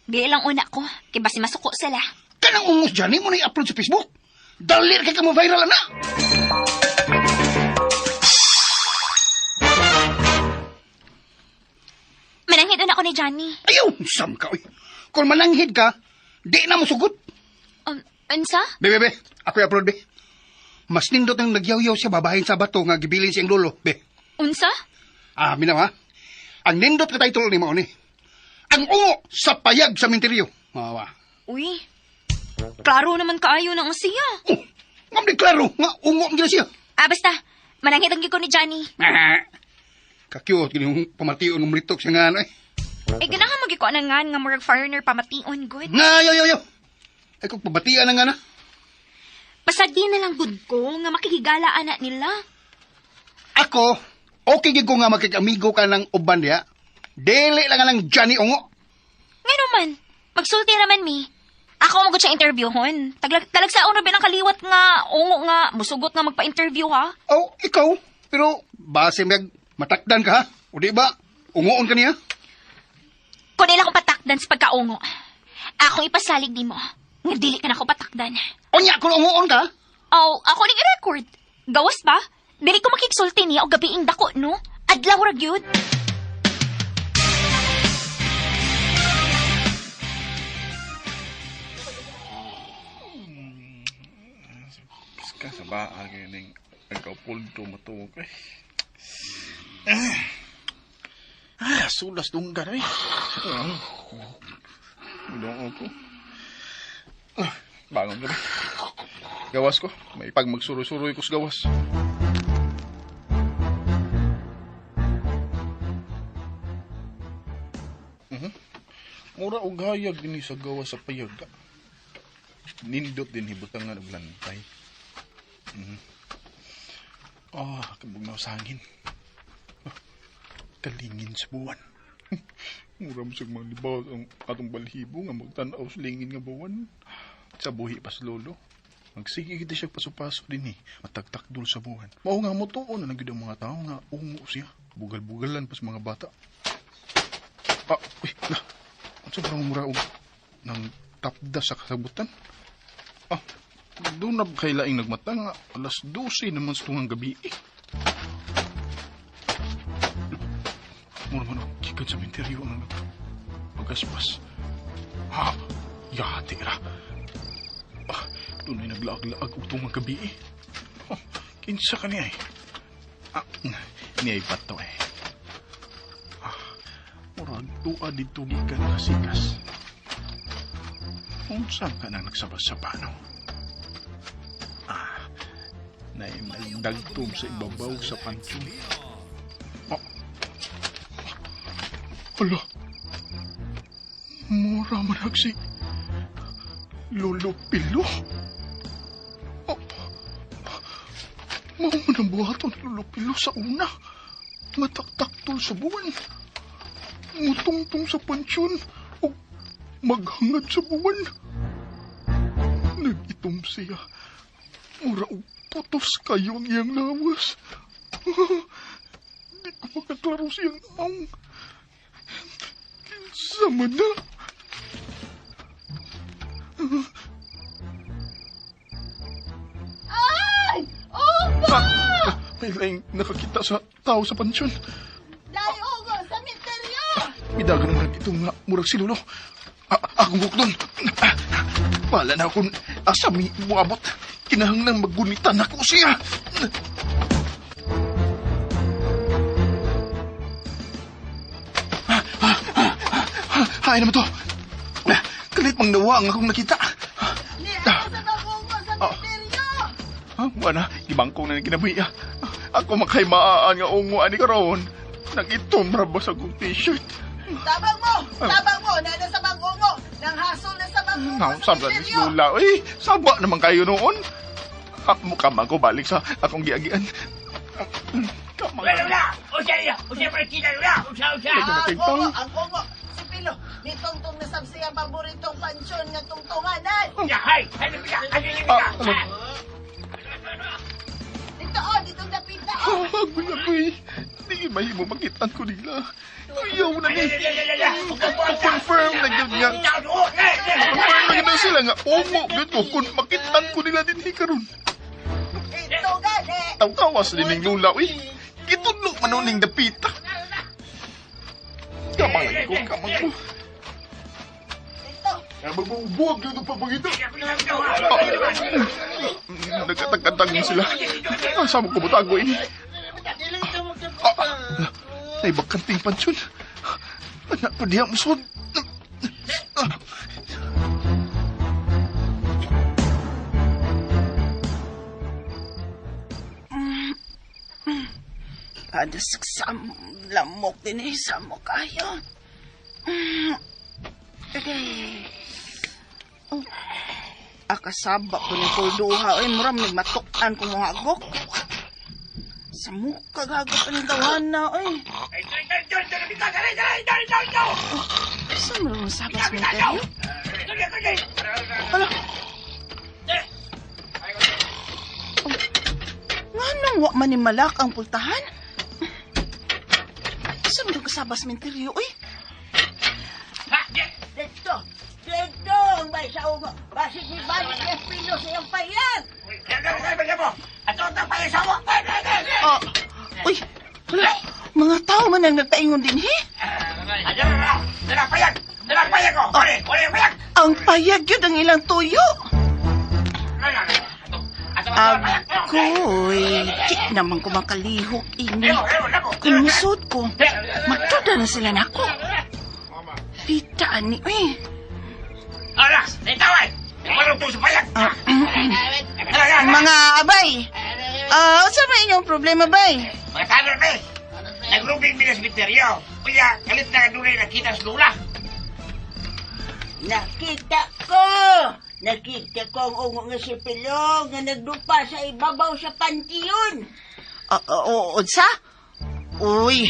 di lang una ko kay basi masuko sila. Kanang ungos dyan, mo na i-upload sa Facebook. Dali ra kay ka mo viral na. Mananghid una ko ni Johnny. Ayaw, sam ka oy. Kung mananghid ka, di na mo sugot. Unsa? Be, be, be. Ako i-upload, be. Mas nindot ang nagyaw-yaw siya babahin sa bato nga gibilin siyang lolo, be. Unsa? Ah, minaw ha. Ang nindot ka title ni mao ni. Ang ungo sa payag sa minteryo. Mawa. Uy. Klaro naman kaayo na ang siya. Oh, ngam di klaro nga ungo ang gina siya. Ah, basta. Mananghid ang gyud ko ni Johnny. Ah. Ka-cute gini yung pamation ng mlitok siya nga ano eh. Eh, ganahan mo gyud ko anang ngan nga murag foreigner pamation good. Nga, yo, yo, yo. Ay, kung pabatian na nga na. Pasagdi na lang gud ko nga makikigala ana nila. Ako, okay gid ko nga makikamigo ka ng uban diya. Dili lang nga ng Johnny Ungo. Ngano man, magsulti raman mi. Ako mo gud siya interviewhon. Taglag talagsaon ra ba ng kaliwat nga ungo nga musugot nga magpa-interview ha. Oh, ikaw. Pero base mag matakdan ka ha. O di ba? Ungoon ka niya. Kun ila kong patakdan sa pagkaungo. Akong ipasalig nimo. Nga dili ka na ko patakdan. Unya kung ungoon ka. Oh, ako ning i-record. Gawas ba? Dili ko makigsulti niya og gabiing dako, no? Adlaw ra gyud. Ka sa baa ning nagkapulto matuog eh. Ah, sulas dunggan eh. Dunggan ko. Ah, bangon ka ba? Gawas ko. May pag magsuroy-suroy ko sa gawas. Mura og hayag dinhi sa gawas sa payag. Nindot din hibutangan og lantay. Ah, kabugnaw sa hangin. Ah, kalingin sa buwan. Mura mo sa mga libaw ang atong balhibo nga magtan-aw sa lingin nga buwan. Sa buhi pa sa lolo. Magsige kita siya paso-paso din eh. Matagtakdol sa buwan. Mao nga mo tuon na nagyud ang mga tao nga ungo siya. Bugal-bugalan pa sa mga bata. Ah, uy, na. Unsa ba ang mura og nang tapda sa kasabutan? Ah, doon na kay laing nagmata nga alas 12 naman sa tungang gabi eh. Mura man og gikan sa menteryo ang pagaspas. Ha, yati ra. Ah, dunay naglaag-laag og tungang gabi eh. Oh, kinsa ka niya eh? Ah, niya bato eh. Ah, murag tuwa dito gikan kasikas. Unsa ka nang nagsabas-saba no? Ah, naay nagdagtom sa ibabaw sa pansyon. Oh. Hala. Mura man si Lolo Pilo. Oh. Mao man ang buhaton ni Lolo Pilo sa una. Mataktaktol sa buwan. Mutungtong sa pansyon. O maghangad sa buwan. Nag-itom siya. Mura og putos kayo ang iyang lawas. Di ko makaklaro siyang nawong. Kinsa man na? Ay! Opo! Ah, may laing nakakita sa tao sa pansyon. Dai ungo sa misteryo! Midagan ang nag-itong nga murag si Lolo. Ah, akong bukdon. Ah, bahala na akong asa mi muabot. Kinahanglang maggunitan ako siya. Hay naman to. Kalit mang nawa ang akong nakita. Ni ako sa bang-ungo sa misteryo! Ha, wala, gibangkong na ni kinabuhi. Ah. Ako makay maaan nga ungo ani karon. Nag-itom ra ba sa akong t-shirt? Tabang mo! Tabang mo! Nana sa bang-ungo! Nang hasol na sa bang-ungo Now, sa sabra ni misteryo! Lola. Uy, saba naman kayo noon. Ah, mukha man ko balik sa akong giagian. Kamang. Lola! Usa iya! Usa partida, Lola! Usa, usa! Ah, ang ungo! Ang ungo! Si Pilo, nitungtong na sab siyang paboritong pansyon nga tungtunganan! Hay! Hay, Lola! Hay, Lola! Dito oh! Dito dapita oh! Agoy, agoy. Di mahimo makitaan ko nila. Ayaw na ni. Confirm na gyud nga. Confirm na gyud na sila nga. Ungo gyud ko kung makitaan ko nila din karon. Ito gani! Taw-tawas din ning lula, uy. Gitudlo man ning dapita. Kamang ko, kamang ko. Dito! Magbubuwag yun ang papangita. Nagkatag-katag sila. Asa mo kumutago ini? Ah, ay bakanting pansyon. Anak ko diya musod. Adas sa lamok din eh, sa mo kayo. Okay. Oh. Akasaba ko ni Kulduha. Ay, muram, nagmatukan ko mga agok. Sa mukha gagap ang tawana, ay. Sa mo rin sabas mo tayo? Hala. Oh. Nganong wa man ni malak ang pultahan? Sa mo rin kasabas menteryo, uy? Dito! Dito! Ang bay sa ungo! Basig ni balik ni Pilo sa iyang payag! Ah, uy, hala, mga tao man ang nagpaingon din, he? Ang payag yun ang ilang tuyo. Agoy, di naman ko makalihok ini. Kung musod ko, magtuda na sila nako. Pita ani, uy. Ah, mga abay, ah, unsa may inyong problema, bay? Mga tanor, be! Nagrubing mi na cementerio. Kuya, kalit na dunay nakita sa lula. Nakita ko! Nakita ko ang ungo nga si Pilo nga nagdupa sa ibabaw sa pantiyon. Ah, unsa? Uy,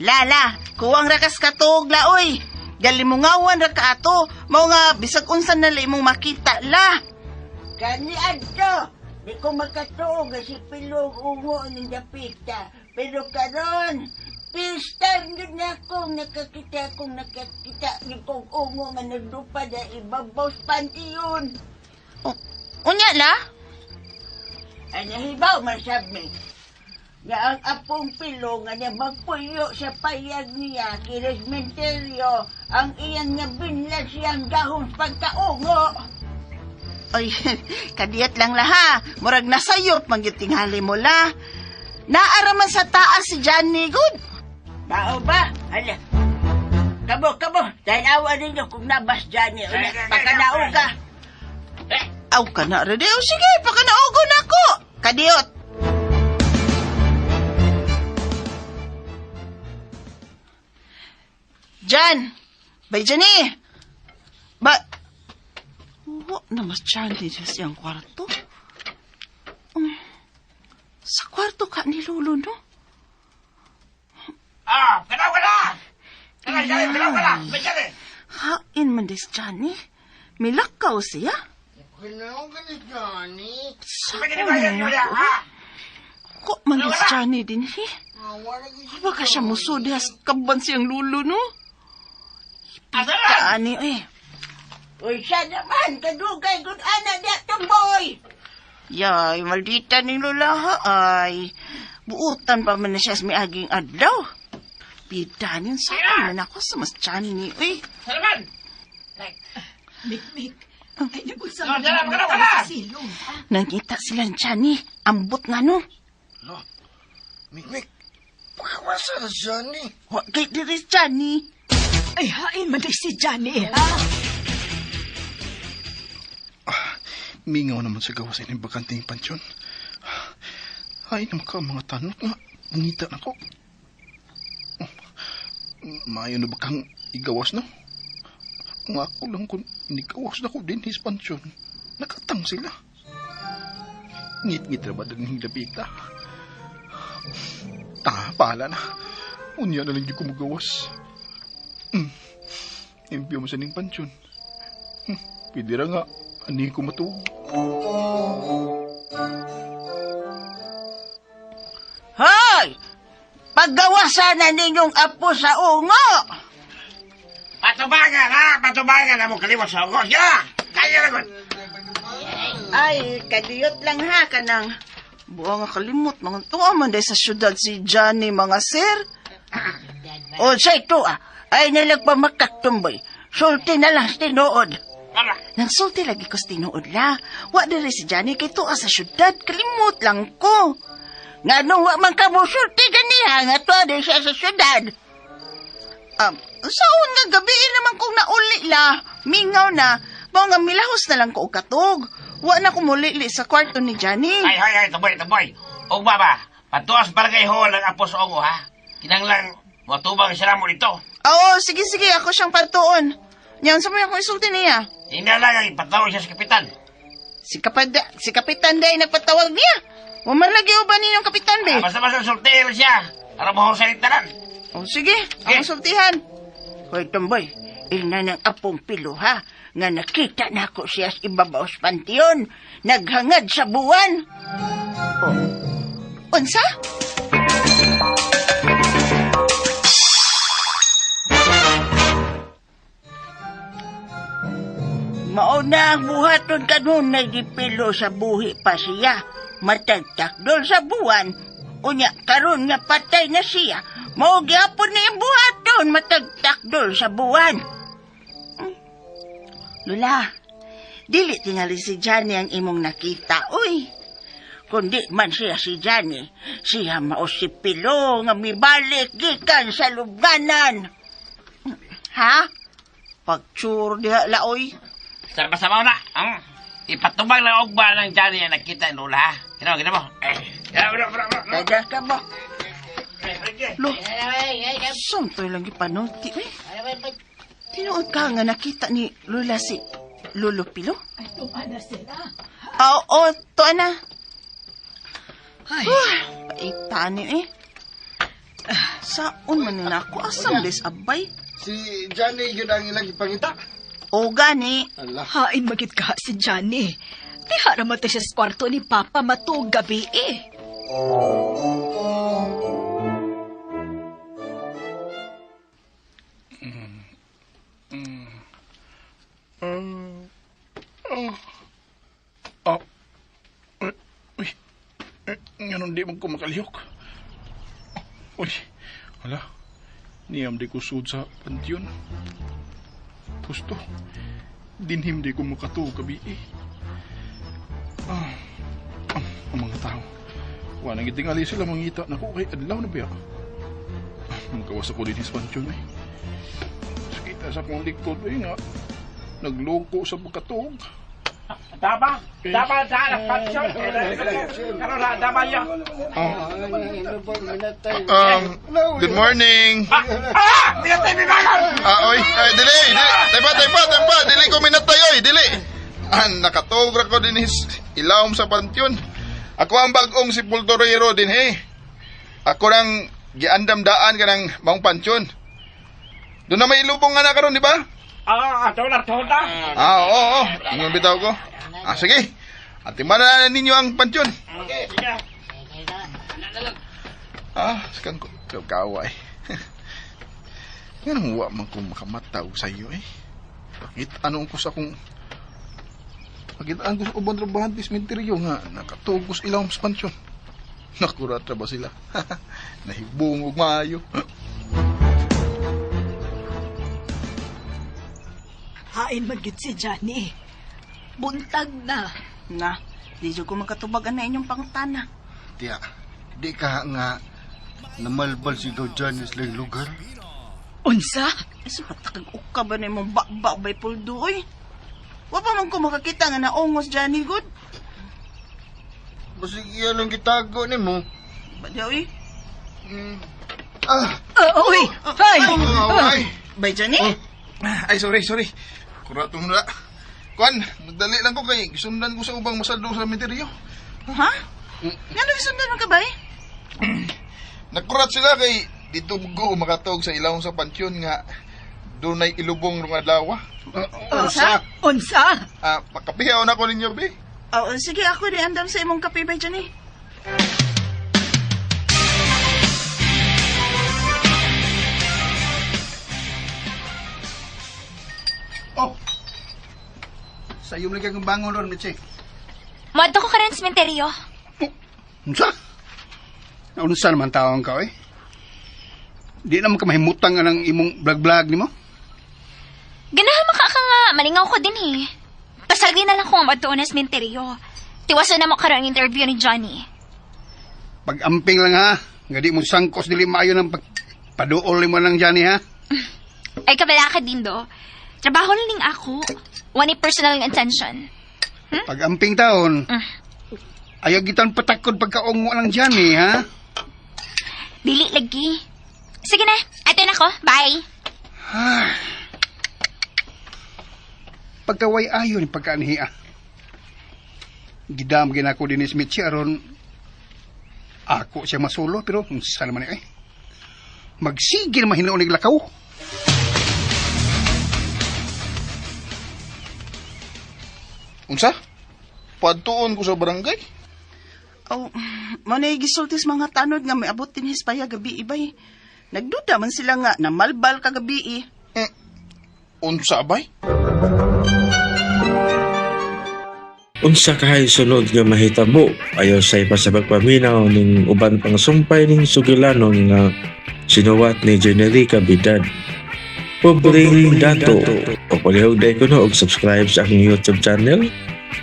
lala, kuwang rakas katog la, uy. Galimungawan ra ka ato, mao nga bisag unsa na la imong makita la. Kani adto, di ko makatuo nga si Pilo ang ungo ng dapita. Pero karon, first time yun na akong nakakita akong nakakita ni kong ungo nga nagdupa sa ibabaw sa pantiyon. Unya la? Ay nahibaw man sab mi. Nga ang apong pilo nga niya magpuyo sa payag niya kay sementeryo ang iyang nabinlad siyang dahon pagkaungo. Oy, kadiyat lang laha. Murag nasayop man gyud tingali mo la. Naaraman sa taas si Johnny good. Bao ba? Hala. Kabo, kabo. Tanawa ninyo kung nabas Johnny. Una, pagkanaoga. Aw ka na ready. O sige, pakanaugo na ako. Kadiyot. Jan! Bay Johnny! Ba... Wa na mas Johnny sa siyang kwarto. Sa kwarto ka ni Lolo, no? Ah, kanaw ka na! Kanaw, kanaw, kanaw ka na! May Johnny! Hain man des Johnny. Milakaw siya. Kanaw ka ni Johnny. Sa May ginibayan niyo ya, ha? Ko man des Johnny din, he. Wala gyud Baka siya musod has kaban siyang lulo, no? Asa na? Ani, eh. Uy, siya naman. Kadugay gud ana diya tumboy. Yay, maldita ni Lola, ha? Ay, buutan pa man na siya sa miaging adlaw. Bida niyon sa akin man ako sa mas Johnny, eh. Asa naman? Mikmik, ay nag-usap Oh, na dala, naman dala, tayo dala. sa silong. Nangita sila ni Johnny. Ambot nga, no? Lo, Mikmik, pakawasa na Johnny. Wa kay diri si Johnny. Ay, hain man day si Johnny, ha? Mingaw naman sa gawas ining bakanting pansyon. Ay, naman ka mga tanot nga. Ngita na ko. Oh, maayo na ba kang igawas no? Kung ako lang kung inigawas na ko din his pansyon, nakatang sila. Ngit-ngit na ba din dapita? Ah, pahala na. Unya na lang di ko magawas. Impyo mo sa ning pansyon. Pwede ra nga, ani ko matuog. Hoy! Paggawasan na ninyong apo sa ungo! Patubangan, ha? Patubangan na mo kaliwat sa ungo. Ya! Kaya na gud! Ay, kadiyot lang ha, kanang buwa nga kalimot, mga tuwa man day sa syudad si Johnny, mga sir. O sa ito ah, ay nalagpamakak tumboy. Sulti na lang sa tinuod. Mama! Nang sulti lagi ko sa tinuod la. Wa diri si Johnny kay tuwa sa syudad, kalimot lang ko. Nga nung wa man ka mo sulti ganiha, nga tuwa din siya sa syudad. Saon nga gabi naman kong nauli la, mingaw na, mao nga milahos na lang ko og katog. Wa na ko mulili sa kwarto ni Johnny. Ay, ay, ay, tumboy, tumboy. Og baba, patuas barangay hall ang apo sa ungo, ha? Kinanglang, matubang sila mo dito. Oo, sige, sige, ako siyang patuon. Yan, sa mo akong isulti niya. Hindi lang ang ipatawag siya sa kapitan. Si Kapitan day nagpatawag niya. Wa man lagi uban ninyong kapitan be. Ah, basta-basta sultihin siya. Para mahusay ang tanan. Oh, sige, akong sultihan. Hoy, tumboy, ina ng apong pilo ha, nga nakita na ako siya sa ibabaw sa panteon, naghangad sa buwan. Oh. Unsa? Mao na ang buhaton kanunay di pilo sa buhi pa siya. Matagtakdol sa buwan. Unya, karon nga patay na siya. Mao gyapon ni ang buhaton matagtakdol sa buwan. Lula, dili tingali si Johnny ang imong nakita, uy. Kundi man siya si Johnny, siya mao si Pilo nga mibalik gikan sa lubnganan. Ha? Pagtsur diha laoy. Basta basta mo na. Ipatubang lang og ba ng Johnny ang nakita ni Lola, ha? Ginawa, ginawa mo. Eh, bro, bro, bro. Dadah ka mo. Lo, saan lang ipanulti, uy? Tinuod ka nga nakita ni Lola si Lolo Pilo? Ay, tuma na sila. Oo, to na. Ay, Paitani eh. Saon man nila ako, asam des abay? Si Johnny yun ang ilang ipangita. O gani, Ala. hain magit ka si Johnny. Diha raman tayo siya sa kwarto ni Papa matug gabi eh. Ah, uy, eh, nga di mo ko makalihok. Uy, hala. Niyam di ko sud sa pantion. Gusto. Dinhim di ko makatuo gabi eh. Ah, ang mga tao. Wala nang gitingali sila mangita na ko kay adlaw na biya. Ah, magawas ako din sa pantion eh. Sakita sa akong likod eh nga. Nagloko sa pagkatuog. Daba! Daba sa pansyon! Karon na, daba niya! Good morning. Ah! Pinatay mi bagon! Ah, oy, ay, dili, dili. Taypa, taypa, taypa. Dili ko minatay, oy, dili. Ah, nakatuog ra ko din his ilawom sa pantion. Ako ang bag-ong sepulturero din, he. Ako nang giandam daan ka ng maong pansyon. Doon na may ilubong nga na karon, di ba? Ah, ato na, ato na! Ah, oo, oo. Ingon bitaw ko. Ah, sige. At na ninyo ang pansyon. Ah, sakang ko. Kawa eh. Nga nang wa man kong makamataw sa iyo eh. Bakit ano ko sa kung... Pakitaan ko sa ubang trabahante sa menteryo nga nakatuog ko sa ilang sa pansyon. Nakurat ra ba sila? Nahibong og maayo. Hain magyud si Johnny. Buntag na. Na, di jud ko makatubag na inyong pangutana. Tiya, di ka nga namalbal si ikaw Johnny sa lang lugar. Unsa? Ay, sa patakag uka ba na imong bakba bay puldo, oy? Wa pa man ko makakita nga naongos Johnny good. Basig iya lang gitago ni mo. Ba di, oy? Ah, Uy! Ay! oh, ay. Bay Johnny? Ay, sorry, sorry. Kurato mo na. Kuan, nagdali lang ko kay gisundan ko sa ubang masaldo sa menteryo. Ha? Nga nang sundan man ka bay? Nakurat sila kay dito ko makatuog sa ilawom sa pansyon nga dunay ilubong rong adlaw. Unsa? Unsa? Ah, pakapihaw na ko ninyo, be. Oh, sige ako di andam sa imong kape bay Johnny. Oh! Sa iyo lagi ang bangon ron, Mitzi. Moadto ko karon sa sementeryo. Unsa? Naunsa naman tawang ka, eh? Di naman ka mahimutang nga ng imong vlog-vlog nimo. Ganahan man ka nga, malingaw ko din eh. Pasagdi na lang kung moadto na sa sementeryo. Tiwason na mo karon ang interview ni Johnny. Pag-amping lang ha. Nga di mo sangkos dili maayo ng paduol mo lang Johnny ha. Ay kabala ka din do. Trabaho lang ning ako. Wani personal nga intention. Pag-amping taon, ayaw gitan patakod pagkaungo lang Johnny ha. Dili lagi. Sige na, ato na ko. Bye. Pagkaway ayon pagkaanhi ah. Gidam ginako din ni Mitzi aron ako siya masulo pero unsa naman eh. Magsige naman hinuon og lakaw. Unsa? Padtuon ko sa barangay? Oh, mo na gisulti sa mga tanod nga miabot din hispaya gabi ibay. Nagduda man sila nga namalbal kagabi eh. Unsa bay? Unsa kahay sunod nga mahitabo ayaw sa ipa sa pagpaminaw ning uban pang sumpay ning sugilanon nga sinuwat ni Generica Bidad. Pobreng Dato. O palihog day ko no og subscribe sa akong YouTube channel.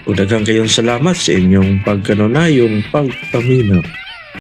Ug daghang kayong salamat sa inyong pagkanunayong pagpaminaw.